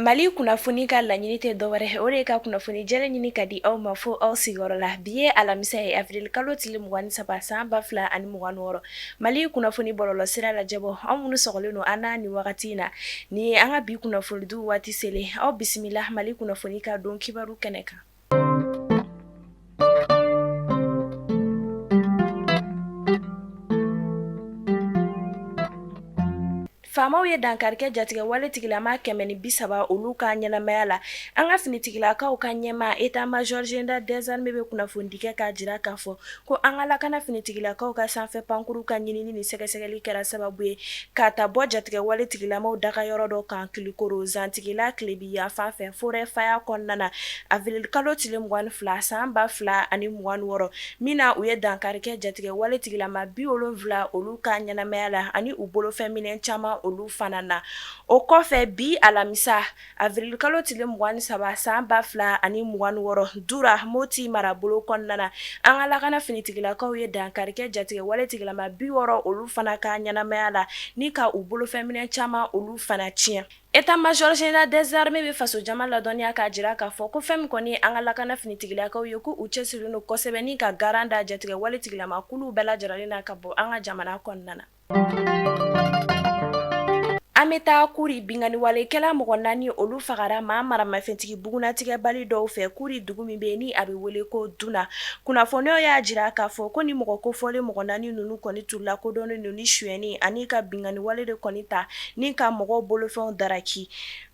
Mali kunnafoni ka laɲini tɛ dɔwɛrɛ, o de ye ka kunnafoni jɛlen ɲini ka di aw ma fo aw sigiyɔrɔ la. Bi ye alamisa ye, avril kalo tile 23 san 2026. Mali kunnafoni bɔlɔlɔ sira lajɛbɔ, aw minnu sɔgɔlen don an na nin wagati in na, nin ye an ka bi kunnafonidiw waati selen. Aw bisimila Mali kunnafoni ka don kibaru kɛnɛ kan. Faamaw ye dankari kɛ jatigɛwale tigilama 130 olu ka ɲɛnamaya la. An ka finitigilakaw ka ɲɛmaa état major général des armées bɛ kunnafonidi kɛ k'a jira k'a fɔ ko an ka lakana finitigilakaw ka sanfɛ pankuru ka ɲinini ni sɛgɛsɛgɛli kɛra sababu ye ka taa bɔ jatigɛwale tigilamaw dagayɔrɔ dɔ kan Kulukoro zantigila tilebin yanfan fɛ forêt Faya kɔnɔna na avril kalo tile 22 san 2026, min na u ye dankari kɛ jatigɛwale tigilama 70 olu ka ɲɛnamaya la ani u bolofɛn minɛn caman olu fana na. O kɔfɛ bi alamisa avril kalo tile 23 san 2026, Dura Moti marabolo kɔnɔna na, an ka lakana finitigilakaw ye dankari kɛ jatigɛwale tigilama 60 olu fana ka ɲɛnamaya la ni ka u bolofɛn minɛn caman olu fana tiɲɛ. État major général des armées bɛ fasojama ladɔnniya k'a jira k'a fɔ ko fɛn min kɔni ye an ka lakana finitigilakaw ye, ko u cɛsirilen don kosɛbɛ ni ka garan da jatigɛwale tigilama kuluw bɛɛ lajɛlen na ka bɔ an ka jamana kɔnɔna na. An bɛ taa Kuri, binkanniwalekɛla mɔgɔ 4 olu fagara maa maramafɛntigi bugunnatigɛbali dɔw fɛ Kuri dugu min bɛ yen ni a bɛ wele ko Duna. Kunnafoniyaw y'a jira k'a fɔ ko ni mɔgɔ kofɔlen mɔgɔ 4 ninnu kɔni tun lakodɔnnen don ni sonyɛni ani ka binkanniwale de kɔni ta ni ka mɔgɔw bolofɛnw daraki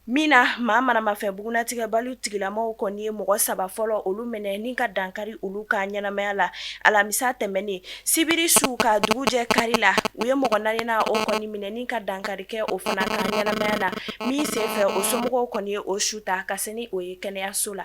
min na maa maramafɛn bugunnatigɛbali tigilamaw kɔni ye mɔgɔ 3 fɔlɔ olu minɛ ni ka dankari olu ka ɲɛnamaya la alamisa tɛmɛnen. Sibiri su ka dugu jɛ kari la, u ye mɔgɔ 4nan o kɔni minɛ ni ka dankari kɛ o fana ka ɲɛnamaya la min senfɛ o somɔgɔw kɔni ye o su ta ka se ni o ye kɛnɛyaso la.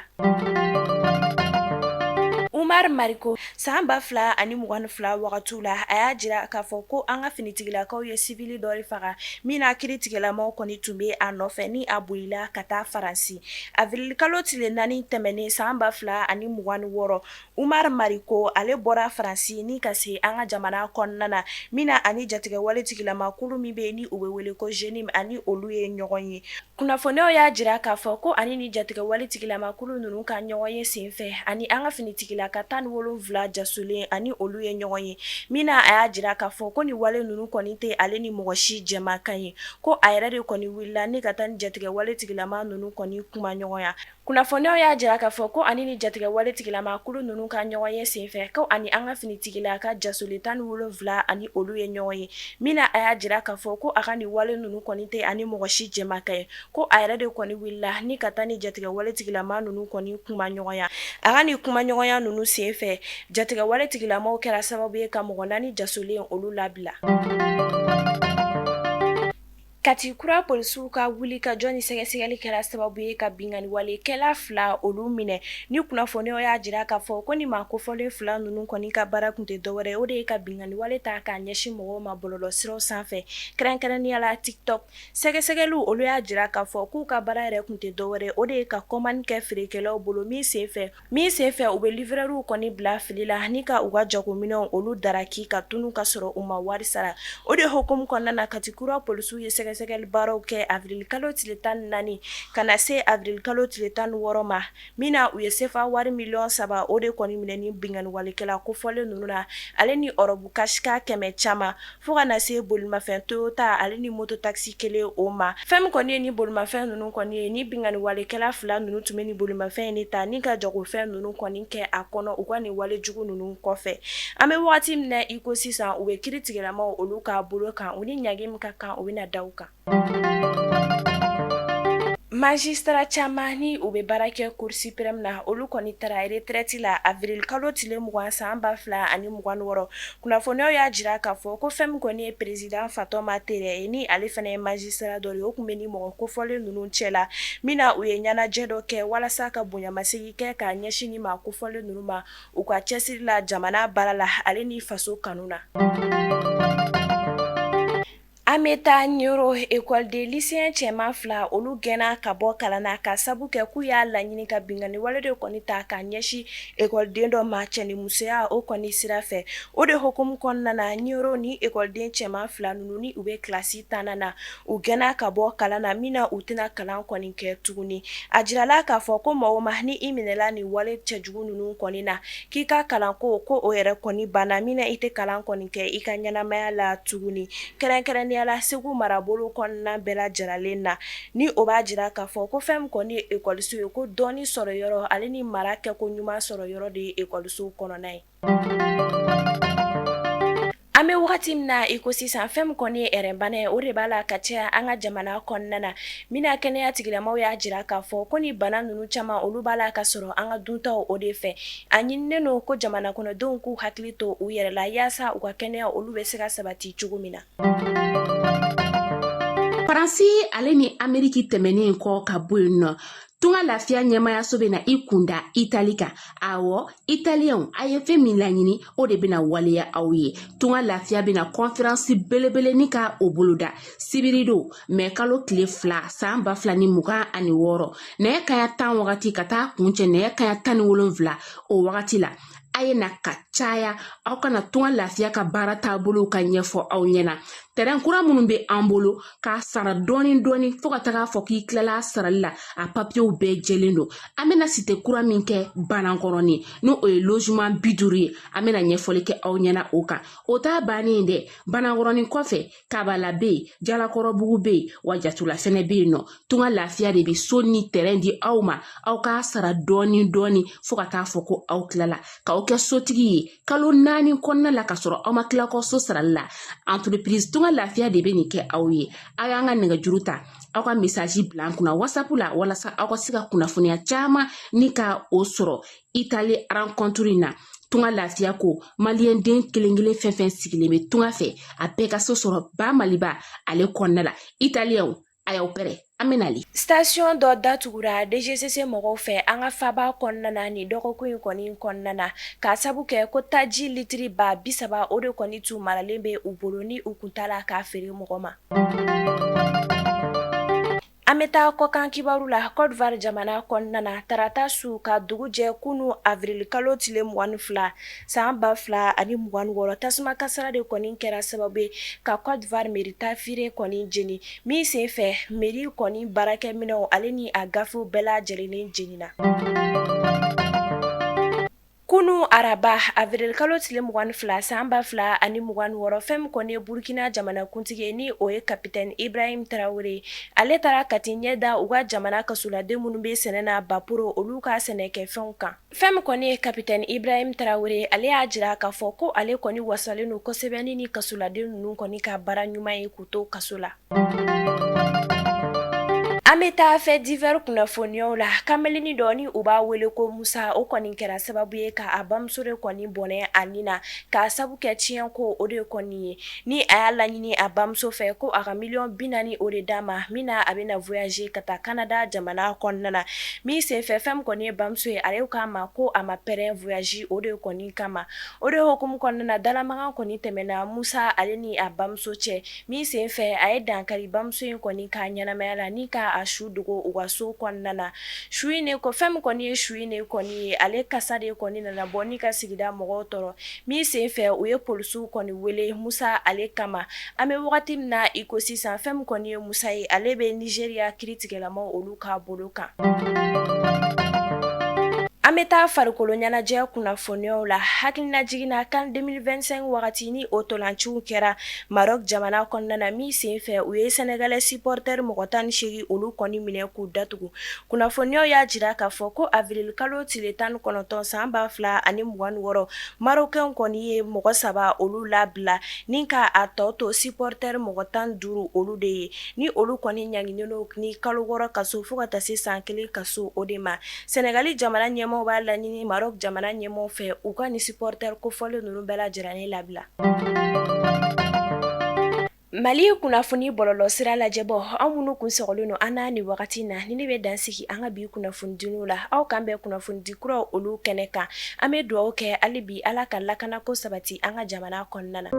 Umar Mariko san 2022 wagatiw la, a y'a jira k'a fɔ ko an ka finitigilakaw ye sivili dɔ de faga min na kiiritigɛlamaw kɔni tun bɛ a nɔfɛ ni a bolila ka taa Faransi. Avril kalo tile 4 tɛmɛnen san 2026, Umar Mariko ale bɔra Faransi ni ka se an ka jamana kɔnɔna na min na ani jatigɛwale tigilama kulu min bɛ yen ni u bɛ wele ko JNIM ani olu ye ɲɔgɔn ye. Kunnafoniyaw y'a jira k'a fɔ ko ani ni jatigɛwale tigilama kulu ninnu ka ɲɔgɔn ye senfɛ ani an ka finitigilaka 17 jasolen ani olu ye ɲɔgɔn ye min na a y'a jira k'a fɔ ko ni wale ninnu kɔni tɛ ale ni mɔgɔ si jɛmakan ye, ko a yɛrɛ de kɔni wulila ni ka taa ni jatigɛwale tigilama ninnu kɔni kuma ɲɔgɔnya. Kunnafoniyaw y'a jira k'a fɔ ko ani ni jatigɛwale tigilama kulu ninnu ka ɲɔgɔn ye senfɛ ko ani an ka finitigilaka jasolen 17 ani olu ye ɲɔgɔn ye min na a y'a jira k'a fɔ ko a ka nin wale ninnu kɔni tɛ ani mɔgɔ si jɛmakan ye, ko a yɛrɛ de kɔni wulila ni ka taa ni jatigɛwale tigilama ninnu kɔni kuma ɲɔgɔnya. A ka nin kuma ɲɔgɔnya ninnu senfɛ jatigɛwale tigilamaw kɛra sababu ye ka mɔgɔ 4 jasolen olu labila. Kati kura polisiw ka wuli ka jɔ ni sɛgɛsɛgɛli kɛra sababu ye ka binkanniwalekɛla 2 olu minɛ. Ni kunnafoniyaw y'a jira k'a fɔ ko ni maa kofɔlen 2 ninnu kɔni ka baara tun tɛ dɔwɛrɛ ye, o de ye ka binkanniwale ta k'a ɲɛsin mɔgɔw ma bɔlɔlɔsiraw sanfɛ, kɛrɛnkɛrɛnnenya la TikTok. Sɛgɛsɛgɛliw olu y'a jira k'a fɔ k'u ka baara yɛrɛ tun tɛ dɔwɛrɛ ye, o de ye ka commande kɛ feerekɛlaw bolo min senfɛ Min senfɛ u bɛ livreurw kɔni bila fili la ni ka u ka jagominɛnw olu daraki ka tunu ka sɔrɔ u ma wari sara. O de hukumu kɔnɔna na Kati kura polisiw ye sɛgɛsɛgɛli baaraw kɛ avril kalo tile 14 ka na se avril kalo tile 16 ma min na u ye sefa wari miliyɔn 3 o de kɔni minɛ ni binkanniwalekɛla kofɔlen ninnu na ale ni ɔrɔbu kasika 100 caman fo ka na se bolimafɛn Toyota ale ni moto taxi kelen o ma. Fɛn min kɔni ye ni bolimafɛn ninnu kɔni ye, ni binkanniwalekɛla 2 ninnu tun bɛ ni bolimafɛn in de ta ni ka jagofɛn ninnu kɔni kɛ a kɔnɔ u ka nin wale jugu ninnu kɔfɛ. An bɛ wagati min na i ko sisan, u bɛ kiiritigɛlamaw olu ka bolo kan, u ni ɲangi min ka kan o bɛna da u kan. Magistrat caman ni u bɛ baara kɛ Cour suprême na, olu kɔni taara retraite la avril kalo tile 20 san 2026. Kunnafoniyaw y'a jira k'a fɔ ko fɛn min kɔni ye président Fatɔma Tere ye, ni ale fana ye magistrat dɔ ye, o tun bɛ ni mɔgɔ kofɔlen ninnu cɛ la min na u ye ɲɛnajɛ dɔ kɛ walasa ka bonyamasegin kɛ k'a ɲɛsin ni maa kofɔlen ninnu ma u ka cɛsiri la jamana baara la ale ni faso kanu na. An An bɛ taa Ɲoro ekɔliden lycéen cɛman fila olu gɛnna ka bɔ kalan na ka sabu kɛ k'u y'a laɲini ka binkanni wale de kɔni ta ka ɲɛsin ekɔliden dɔ ma cɛnimusoya o kɔni sira fɛ. O de hukumu kɔnɔna na Ɲoro ni ekɔliden cɛman fila ninnu ni u bɛ kilasi 10nan na, u gɛnna ka bɔ kalan na min na u tɛna kalan kɔni kɛ tuguni. A jirala k'a fɔ ko maa o maa ni i minɛla nin wale cɛjugu ninnu kɔni na, k'i ka kalanko ko o yɛrɛ kɔni banna min na i tɛ kalan kɔni kɛ i ka ɲɛnamaya la tuguni, kɛrɛnkɛrɛnnenya la Segu marabolo kɔnɔna bɛɛ lajɛlen na. Ni o b'a jira k'a fɔ ko fɛn min kɔni ye ekɔliso ye, ko dɔnni sɔrɔ yɔrɔ ale ni mara kɛko ɲuman sɔrɔ yɔrɔ de ye ekɔliso kɔnɔna ye. An bɛ wagati min na i ko sisan, fɛn min kɔni ye ɛrɛnbana ye, o de b'a la ka caya an ka jamana kɔnɔna na. Min na kɛnɛya tigilamaw y'a jira k'a fɔ ko ni bana ninnu caman olu b'a la ka sɔrɔ an ka duntaw o de fɛ. A ɲininen don ko jamana kɔnɔdenw k'u hakili to u yɛrɛ la yaasa u ka kɛnɛya olu bɛ se ka sabati cogo min na. Faransi ale ni Ameriki tɛmɛnen kɔ ka bɔ yen nɔ, Tunga Lafiya ɲɛmayaso bɛna i kunda Itali kan. Awɔ, Italiyɛnw, a ye fɛn min laɲini, o de bɛna waleya aw ye. Tunga Lafiya bɛna kɔnferansi belebele ni ka o boloda sibiridon mɛ kalo tile 2 san 2026, nɛgɛ kaɲa 10 wagati ka taa kuncɛ nɛgɛ kaɲa 17 o wagati la. A ye na ka caya, aw ka na Tunga Lafiya ka baara taabolow ka ɲɛfɔ aw ɲɛna. Tɛrɛn kura minnu bɛ an bolo k'a sara dɔɔni dɔɔni fo ka taga fɔ k'i tilala a sarali la, a papiyew bɛɛ jɛlen don. An bɛna site kura min kɛ Banankɔrɔni, n'o o ye logement 50 ye, an bɛna ɲɛfɔli kɛ aw ɲɛna o kan. O t'a bannen dɛ. Banankɔrɔni kɔfɛ, Kabala bɛ yen, Jalakɔrɔbugu bɛ yen, wa Jatula fɛnɛ bɛ yen nɔ. Tunga Lafiya de bɛ so ni tɛrɛn di aw ma, aw k'a sara dɔɔni dɔɔni fo ka taa fɔ ko aw tilala, k'aw kɛ sotigi ye kalo 4 kɔnɔna la, ka sɔrɔ aw ma tila kɔ so sarali la. Entreprise Tunga Lafiya de bɛ nin kɛ aw ye. Aw y'an ka nɛgɛjuru ta, aw ka message bila an kunna WhatsApp la, walasa aw ka se ka kunnafoniya caman ni ka o sɔrɔ Itali rencontre in na. Tunga Lafiya ko maliyɛn den kelen kelen fɛn fɛn sigilen bɛ tunga fɛ, a bɛɛ ka so sɔrɔ ba Maliba ale kɔnɔna la. Italiyɛnw, a y'aw pɛrɛ, an bɛ nali. Station dɔ datugura DGCC mɔgɔw fɛ an ka faaba kɔnɔna na nin dɔgɔkun in kɔni kɔnɔna na, k'a sabu kɛ ko taji litiri 30 000 o de kɔni tun maralen bɛ u bolo ni u kun t'a la k'a feere mɔgɔ ma. An bɛ taa kɔkan kibaru la. Côte d'Ivoire jamana kɔnɔna na, tarata su ka dugu jɛ kunun avril kalo tile 22 san 2026, tasuma kasara de kɔni kɛra sababu ye ka Côte d'Ivoire mairie tafire kɔni jeni, min senfɛ mairie kɔni baarakɛminɛnw ale ni a gafew bɛɛ lajɛlen jenina. Kunun araba avril kalo tile 22 san 2026, fɛn min kɔni ye Burukina jamanakuntigi ye, ni o ye capitaine Ibrahim Traoré, ale taara ka t'i ɲɛ da u ka jamana kasoladen minnu bɛ sɛnɛ na Baporo, olu ka sɛnɛkɛfɛnw kan. Fɛn min kɔni ye capitaine Ibrahim Traoré, ale y'a jira k'a fɔ ko ale kɔni wasalen don kosɛbɛ ni kasoladen ninnu kɔni ka baara ɲuman ye k'u to kaso la. An bɛ taa fait divers kunnafoniyaw la. Kamalennin dɔ ni u b'a wele ko Musa, o kɔni kɛra sababu ye ka a bamuso de kɔni bɔnɛ a ni na, k'a sabu kɛ tiɲɛ ko o de kɔni ye, ni a y'a laɲini a bamuso fɛ ko a ka miliyɔn 40 o de d'a ma, min na a bɛna voyager ka taa Canada jamana kɔnɔna na. Min senfɛ, fɛn min kɔni ye bamuso ye, ale k'a ma ko a ma pɛrɛn voyage o de kɔni kama. O de hukumu kɔnɔna na, dalamakan kɔni tɛmɛna Musa ale ni a bamuso cɛ, min senfɛ a ye dankari bamuso in kɔni ka ɲɛnamaya la ni ka a su dogo u ka so kɔnɔna na. Su in ko fɛn min kɔni ye su in de kɔni ye, ale kasa de kɔni nana bɔ ni ka sigida mɔgɔw tɔɔrɔ, min senfɛ u ye polisiw kɔni wele Musa ale kama. An bɛ wagati min na i ko sisan, fɛn min kɔni ye Musa ye, ale bɛ Nizeriya kiritigɛlamaw olu ka bolo kan. An bɛ taa farikolo ɲɛnajɛ kunnafoniyaw la. Hakililajigin na, CAN 2025 wagati ni o tolanciw kɛra Maroc jamana kɔnɔna na, min senfɛ u ye Sénégalais supporter mɔgɔ 18 olu kɔni minɛ k'u datugu. Kunnafoniyaw y'a jira k'a fɔ ko avril kalo tile 19 san 2026, Marocains kɔni ye mɔgɔ saba olu labila ni ka a tɔ to supporter mɔgɔ 15 olu de ye, ni olu kɔni ɲanginen don ni kalo 6 kaso fo ka taa se san 1 kaso o de ma. Sénégali jamana ɲɛmaaw b'a laɲini Maroc jamana ɲɛmaaw fɛ u ka ni supporter kofɔlen ninnu bɛɛ lajɛlen labila. Mali kunnafoni bɔlɔlɔsira lajɛbɔ, aw minnu kun sɔgɔlen don an na nin wagati na, ni ne bɛ dan sigi an ka bi kunnafonidiw la. Aw k'an bɛn kunnafonidi kuraw olu kɛnɛ kan. An bɛ dugawu kɛ hali bi, Ala ka lakanako sabati an ka jamana kɔnɔna na.